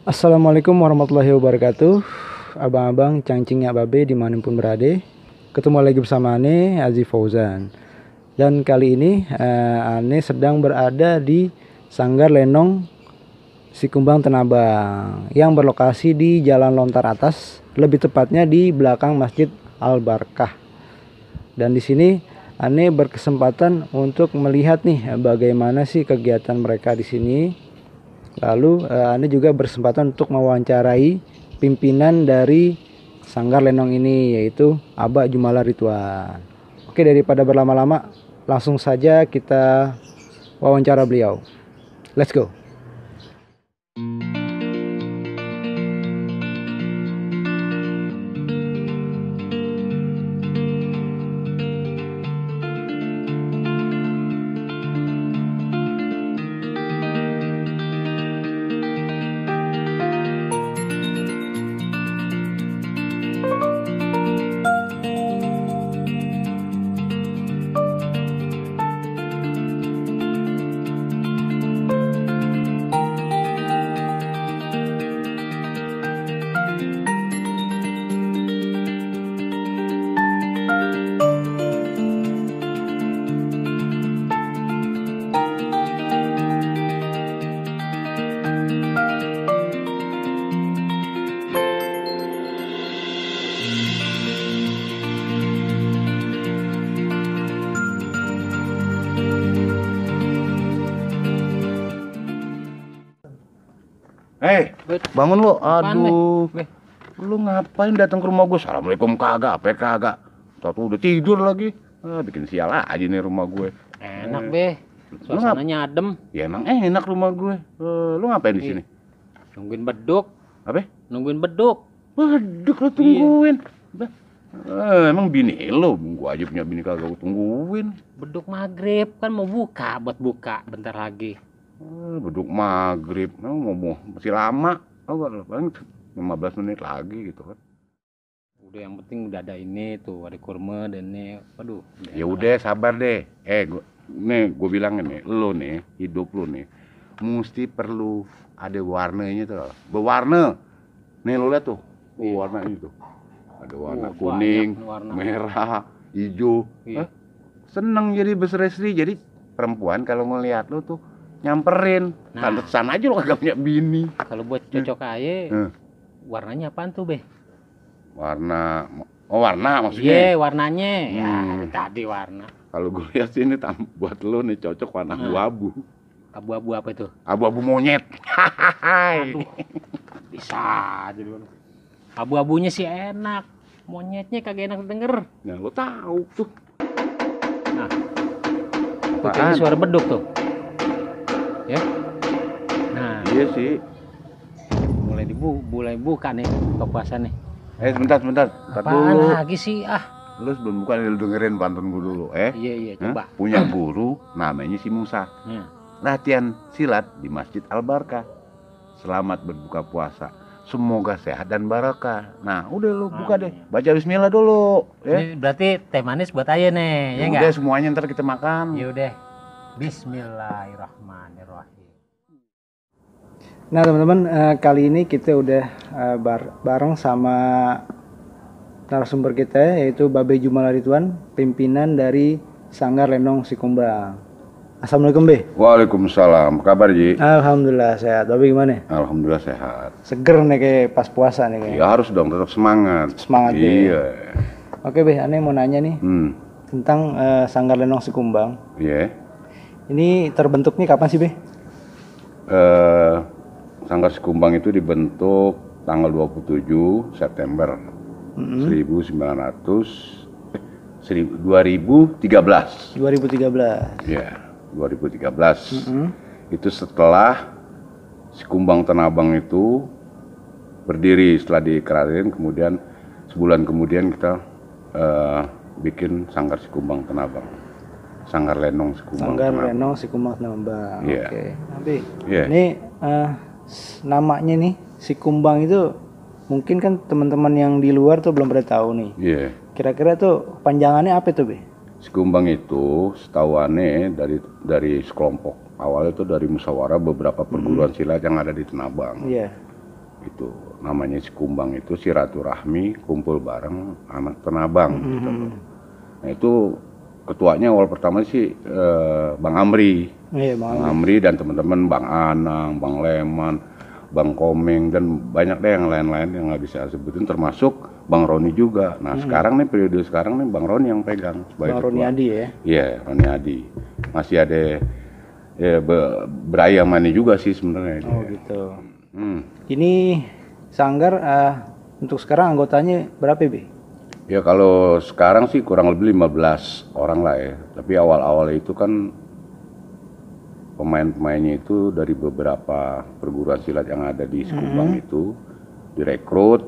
Assalamualaikum warahmatullahi wabarakatuh. Abang-abang, cangcingnya babe dimanapun berada. Ketemu lagi bersama Ane, Aziz Fauzan. Dan kali ini Ane sedang berada di Sanggar Lenong Sikumbang Tenabang yang berlokasi di Jalan Lontar Atas, lebih tepatnya di belakang Masjid Al Barkah. Dan di sini Ane berkesempatan untuk melihat nih bagaimana sih kegiatan mereka di sini. Lalu Anda juga berkesempatan untuk mewawancarai pimpinan dari Sanggar Lenong ini, yaitu Aba Jumala Ridwan. Oke, daripada berlama-lama, langsung saja kita wawancara beliau. Let's go. Bangun lo, aduh, lu ngapain datang ke rumah gue? Assalamualaikum kagak, apa kagak? Tahu udah tidur lagi, bikin sial aja nih rumah gue. Enak be, suasananya adem. Ya emang enak rumah gue. Lu ngapain di sini? Nungguin beduk. Apa? Nungguin beduk. Beduk lu tungguin. Emang bini lo, gua aja punya bini kagak gua tungguin. Beduk maghrib kan mau buka, buat buka bentar lagi. Beduk maghrib, mau masih lama. Paling 15 menit lagi gitu kan. Udah yang penting udah ada ini tuh, ada kurma dan ini. Waduh. Ya udah sabar deh. Gue bilangin nih, lo nih, hidup lo nih mesti perlu ada warnanya tuh. Berwarna. Nih lo lihat tuh. Warna ini tuh. Ada warna kuning, warna merah, hijau. Iya. Seneng jadi berseri-seri. Jadi perempuan kalau ngelihat lo tuh nyamperin. Pantesan aja lo kagak punya bini. Kalau buat cocok aja, warnanya apaan tuh be? Warna maksudnya? Iya, warnanya. Ya, tadi warna. Kalau gue lihat sih ini buat lo nih cocok warna abu-abu. Abu-abu apa itu? Abu-abu monyet. Aduh, bisa aja dulu. Abu-abunya sih enak, monyetnya kagak enak denger. Nah, lo tahu tuh. Nah, tuh kayaknya suara beduk tuh. Ya. Nah, iya sih. Mulai buka nih buka puasa nih. Sebentar. Apaan dulu lagi sih Lu sebelum buka lu dengerin pantun gue dulu, Iya, coba. Punya guru namanya si Musa. Latihan silat di Masjid Al Barkah. Selamat berbuka puasa. Semoga sehat dan barokah. Nah, udah lu buka deh. Baca bismillah dulu, Ini berarti teh manis buat aja nih, ya enggak? Udah semuanya ntar kita makan. Ya udah. Bismillahirrahmanirrahim. Nah teman-teman, kali ini kita udah bareng sama narasumber kita, yaitu Babe Jumala Ridwan, pimpinan dari Sanggar Lenong Sikumbang. Assalamualaikum Be. Waalaikumsalam. Apa kabar Ji? Alhamdulillah sehat. Babe gimana? Alhamdulillah sehat. Seger nih kayak pas puasa nih kayaknya. Ya harus dong, tetap semangat. Semangat iya. Oke Be, Ane mau nanya nih tentang Sanggar Lenong Sikumbang. Iya. Ini terbentuknya kapan sih Be? Sanggar Sikumbang itu dibentuk tanggal 27 September 2013. Ya, 2013. Itu setelah Sikumbang Tenabang itu berdiri, setelah dikerarin, kemudian sebulan kemudian kita bikin Sanggar Sikumbang Tenabang. Sanggar Lenong Sikumbang Tenabang. Yeah. Oke. Tapi ini namanya nih Sikumbang itu mungkin kan teman-teman yang di luar tuh belum pada tahu nih. Iya. Kira-kira tuh panjangannya apa tuh Be? Sikumbang itu setahuannya dari sekelompok. Awalnya itu dari musyawarah beberapa perguruan silat yang ada di Tenabang. Iya. Itu namanya Sikumbang itu silaturahmi kumpul bareng anak Tenabang gitu loh. Nah itu ketuanya awal pertama sih Bang Amri. Iya, Bang Amri dan teman-teman Bang Anang, Bang Leman, Bang Komeng dan banyak deh yang lain-lain yang nggak bisa sebutin termasuk Bang Roni juga. Nah sekarang nih periode sekarang nih Bang Roni yang pegang sebagai Bang Roni ketua. Adi ya. Iya Roni Adi. Masih ada ya berayamani juga sih sebenarnya. Oh gitu. Ini Sanggar untuk sekarang anggotanya berapa, Be? Ya kalau sekarang sih kurang lebih 15 orang lah ya. Tapi awal-awal itu kan pemain-pemainnya itu dari beberapa perguruan silat yang ada di Sikumbang itu direkrut.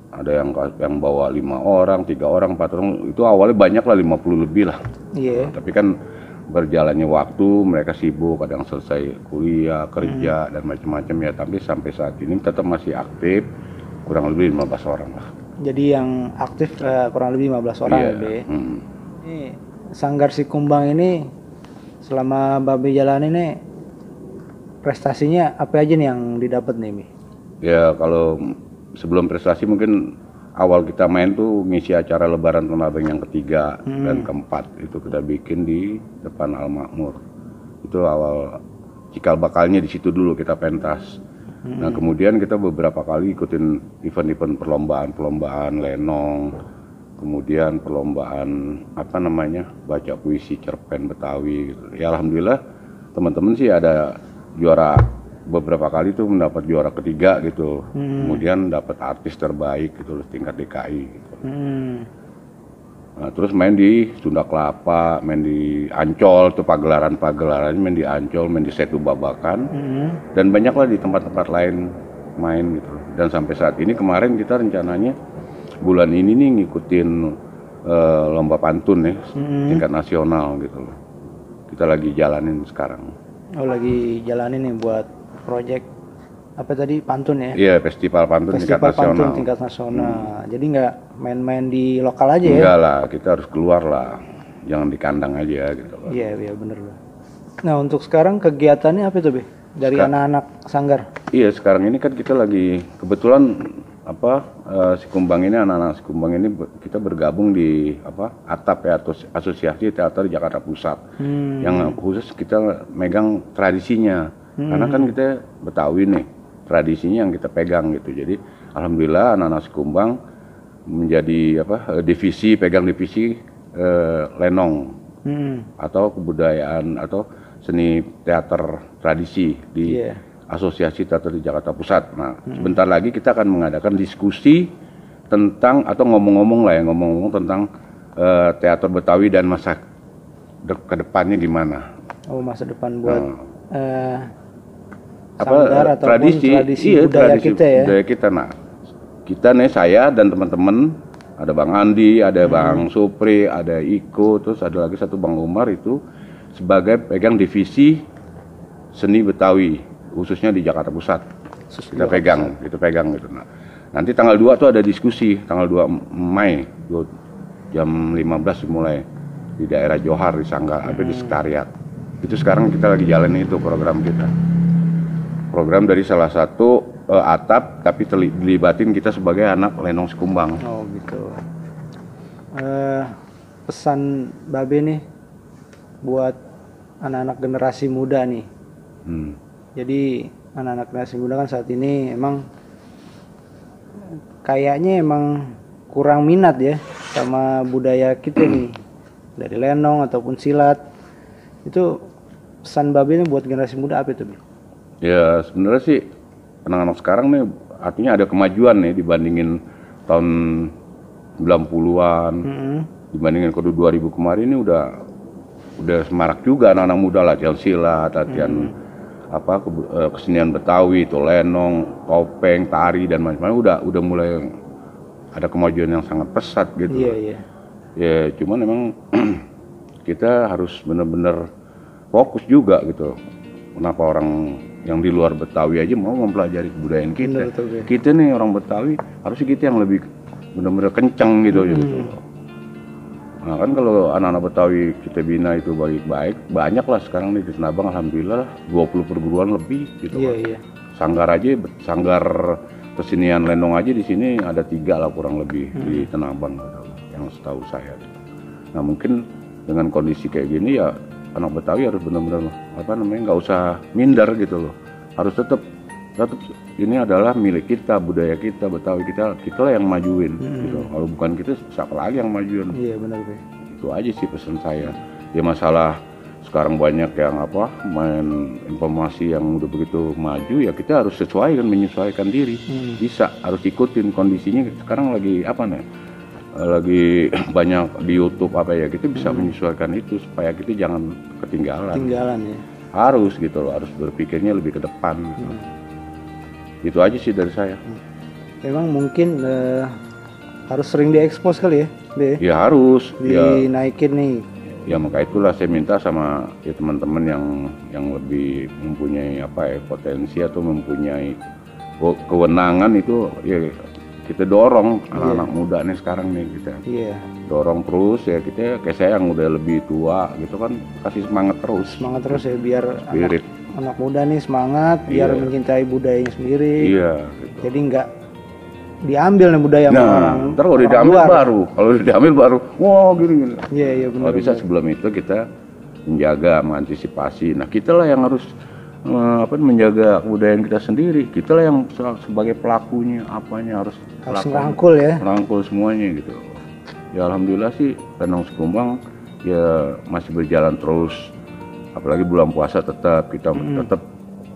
Ada yang bawa 5 orang, 3 orang, 4 orang. Itu awalnya banyak lah 50 lebih lah. Iya. Tapi kan berjalannya waktu mereka sibuk, kadang selesai kuliah, kerja dan macam-macam ya. Tapi sampai saat ini tetap masih aktif kurang lebih 15 orang lah. Jadi yang aktif kurang lebih 15 orang ya, Be. Ini Sanggar Sikumbang ini selama Babe jalan ini prestasinya apa aja nih yang didapat nih, Be? Ya kalau sebelum prestasi mungkin awal kita main tuh ngisi acara Lebaran Tenabang yang ketiga dan keempat itu kita bikin di depan Al Makmur. Itu awal cikal bakalnya di situ dulu kita pentas. Nah kemudian kita beberapa kali ikutin event-event perlombaan lenong, kemudian perlombaan apa namanya baca puisi cerpen Betawi. Gitu. Ya alhamdulillah teman-teman sih ada juara beberapa kali tuh mendapat juara ketiga gitu, kemudian dapat artis terbaik gitu tingkat DKI gitu. Nah, terus main di Sunda Kelapa, main di Ancol tuh pagelaran main di Ancol, main di Setu Babakan, dan banyaklah di tempat-tempat lain main gitu. Dan sampai saat ini kemarin kita rencananya bulan ini nih ngikutin lomba pantun ya tingkat nasional gitu loh. Kita lagi jalanin sekarang. Oh lagi jalanin nih buat project apa tadi pantun ya? Iya festival pantun tingkat nasional. Pantun tingkat nasional. Jadi nggak main-main di lokal aja ya? Enggak lah, kita harus keluar lah, jangan di kandang aja gitu loh. Iya bener loh. Nah untuk sekarang kegiatannya apa tuh, Be? Dari anak-anak Sanggar? Iya sekarang ini kan kita lagi kebetulan Sikumbang ini anak-anak Sikumbang ini kita bergabung di ATAP ya atau Asosiasi Teater Jakarta Pusat yang khusus kita megang tradisinya karena kan kita Betawi nih tradisinya yang kita pegang gitu. Jadi alhamdulillah anak-anak Sikumbang menjadi pegang divisi lenong atau kebudayaan atau seni teater tradisi di Asosiasi Teater di Jakarta Pusat. Nah, sebentar lagi kita akan mengadakan diskusi tentang atau ngomong-ngomong tentang teater Betawi dan masa kedepannya gimana. Oh, masa depan buat Sanggar atau tradisi budaya kita ya. Budaya kita. Nah, kita nih saya dan teman-teman ada Bang Andi, ada Bang Supri, ada Iko, terus ada lagi satu Bang Umar itu sebagai pegang divisi seni Betawi khususnya di Jakarta Pusat. Kita pegang gitu. Nah, nanti tanggal 2 tuh ada diskusi, tanggal 2 Mei jam 15 dimulai di daerah Johar di Sanggar, di Sekretariat. Itu sekarang kita lagi jalanin itu program kita. Program dari salah satu ATAP tapi dilibatin kita sebagai anak lenong Sikumbang. Oh gitu. Pesan Babe nih buat anak-anak generasi muda nih. Jadi anak-anak generasi muda kan saat ini emang kayaknya emang kurang minat ya sama budaya kita nih dari lenong ataupun silat. Itu pesan Babe nih buat generasi muda apa itu, Be? Ya sebenarnya sih anak-anak sekarang nih artinya ada kemajuan nih dibandingin tahun 90-an, dibandingin ke 2000 kemarin ini udah semarak juga anak-anak muda latihan silat, latihan kesenian Betawi, itu lenong, topeng, tari dan macam-macam udah mulai ada kemajuan yang sangat pesat gitu. Iya. Ya cuman memang kita harus benar-benar fokus juga gitu. Kenapa orang yang di luar Betawi aja mau mempelajari kebudayaan kita? Kita nih orang Betawi harusnya kita yang lebih benar-benar kencang gitu. Nah kan kalau anak-anak Betawi kita bina itu baik-baik, banyak lah sekarang di Tenabang alhamdulillah 20 perguruan lebih gitu. Iya. sanggar aja, sanggar kesenian lenong aja di sini ada 3 lah kurang lebih di Tanah Abang gitu, yang setahu saya. Nah mungkin dengan kondisi kayak gini ya anak Betawi harus benar-benar nggak usah minder gitu loh, harus tetap ini adalah milik kita, budaya kita, Betawi kita lah yang majuin gitu. Kalau bukan kita siapa lagi yang majuin? Iya benar Be. Itu aja sih pesan saya. Ya masalah sekarang banyak yang main informasi yang udah begitu maju, ya kita harus menyesuaikan diri. Bisa harus ikutin kondisinya. Sekarang lagi lagi banyak di YouTube kita bisa menyesuaikan itu supaya kita jangan ketinggalan ya. Harus gitu loh, harus berpikirnya lebih ke depan gitu. Itu aja sih dari saya. Memang mungkin harus sering diekspos kali ya Be? Ya harus dinaikin nih. Ya maka itulah saya minta sama teman-teman yang lebih mempunyai potensi atau mempunyai kewenangan itu ya kita dorong anak-anak muda nih sekarang nih kita dorong terus ya, kita kayak saya yang udah lebih tua gitu kan, kasih semangat terus ya biar anak muda nih semangat biar mencintai budayanya sendiri. Gitu. Jadi nggak diambil nih budaya orang. Ntar kalau diambil baru wah gini. Iya benar. Kalau bisa sebelum itu kita menjaga, mengantisipasi. Nah kita lah yang harus menjaga kebudayaan kita sendiri. Kita lah yang sebagai pelakunya, harus merangkul semuanya gitu. Ya alhamdulillah sih Lenong Sikumbang ya masih berjalan terus. Apalagi bulan puasa tetap kita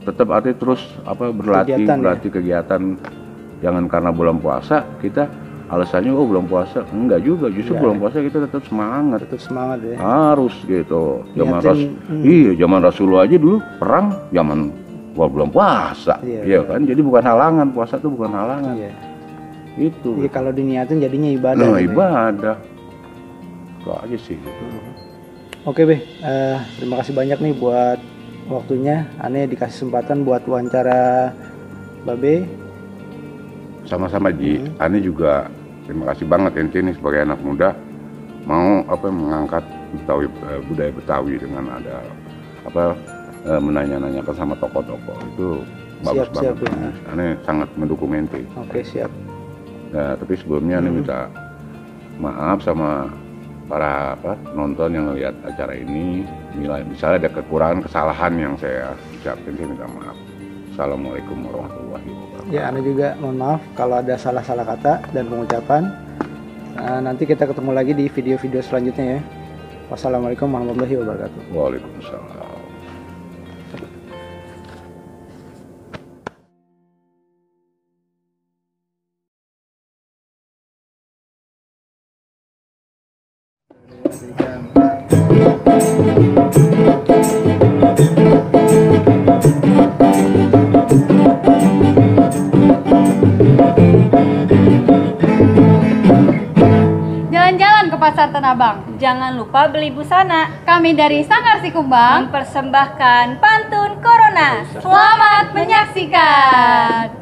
tetap terus berlatih kegiatan. Jangan karena bulan puasa kita alasannya bulan puasa, enggak juga, justru bulan puasa kita tetap semangat ya. Harus gitu. Zaman Rasulullah aja dulu perang zaman bulan puasa. Iya kan? Jadi bukan halangan, puasa itu bukan halangan. Itu. Jadi kalau diniatin jadinya ibadah. Nah, ibadah. Itu aja sih gitu. Oke, Be. Terima kasih banyak nih buat waktunya. Ane dikasih kesempatan buat wawancara Babe. Sama-sama Ji. Ane juga terima kasih banget ente nih sebagai anak muda mau mengangkat budaya Betawi dengan ada menanya-nanyakan sama tokoh-tokoh itu bagus banget. Ane sangat mendukung ente. Oke, siap. Nah, tapi sebelumnya Ane minta maaf sama para nonton yang lihat acara ini. Misalnya ada kekurangan, kesalahan yang saya ucapkan, saya minta maaf. Assalamualaikum warahmatullahi wabarakatuh. Ya, Anda juga mohon maaf kalau ada salah-salah kata dan pengucapan. Nanti kita ketemu lagi di video-video selanjutnya ya. Wassalamualaikum warahmatullahi wabarakatuh. Waalaikumsalam. Jalan-jalan ke Pasar Tanah Abang. Jangan lupa beli busana. Kami dari Sanggar Sikumbang mempersembahkan pantun Corona. Selamat menyaksikan.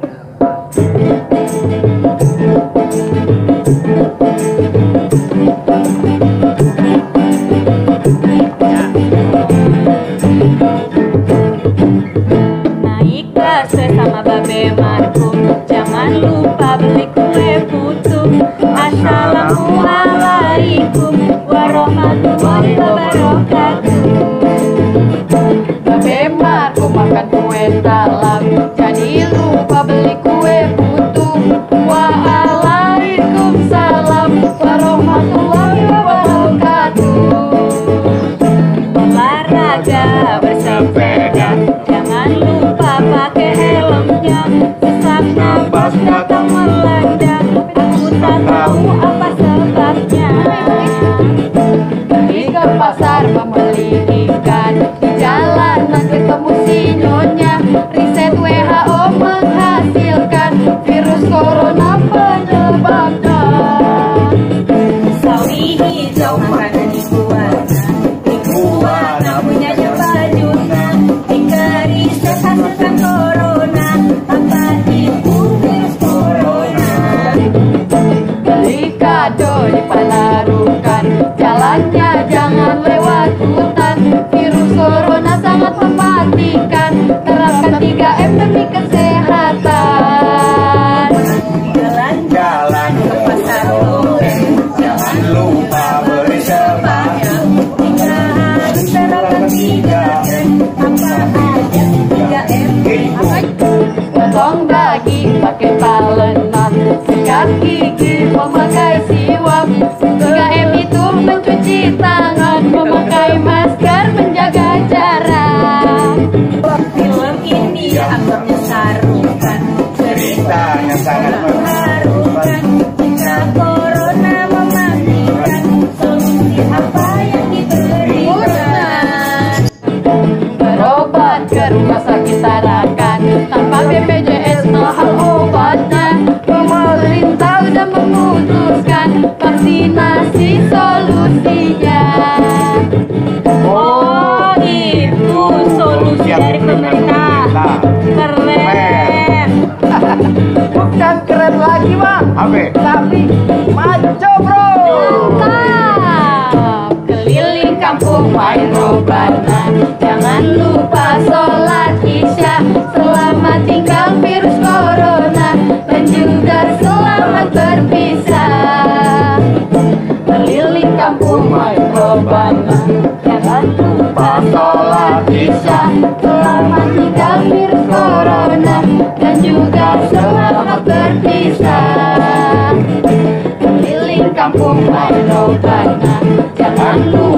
Naiklah sesama Babe Markum. Jangan lupa beli kue putu. Assalamualaikum warahmatullahi wabarakatuh. Babe Markum makan kue talam, jadi lupa beli kue putu. Waalaikumsalam warahmatullahi wabarakatuh. Olahraga bersepeda, jangan lupa pakai helmnya. Sesak nafas datang melanda, aku tak tahu apa sebabnya. Pergi ke pasar membeli ikan, di jalanan ketemu si nyonya. Riset WHO menghasilkan virus corona penyebabnya. Sawi hijau makanan iguana punya bajuna. Jika riset hasilkan corona, apa itu virus corona? Beli kado di Panarukan, jalannya jangan lewat hutan. Virus corona sangat mematikan, terapkan 3M demi kesehatan. apa yang diberikan. Berobat ke rumah sakit Tarakan, tanpa BPJS mahal obatnya. Pemerintah sudah memutuskan vaksinasi solusinya. Oh, itu solusi dari pemerintah. Keren. Bukan keren lagi bang, Apa? tapi maco bro. Mantap. Keliling kampung main robana, jangan lupa sholat isya. Selamat tinggal virus corona, dan juga selamat berpisah. Keliling kampung main robana, jangan lupa sholat isya. Selamat tinggal virus corona, dan juga selamat berpisah. Keliling kampung main robana, jangan lupa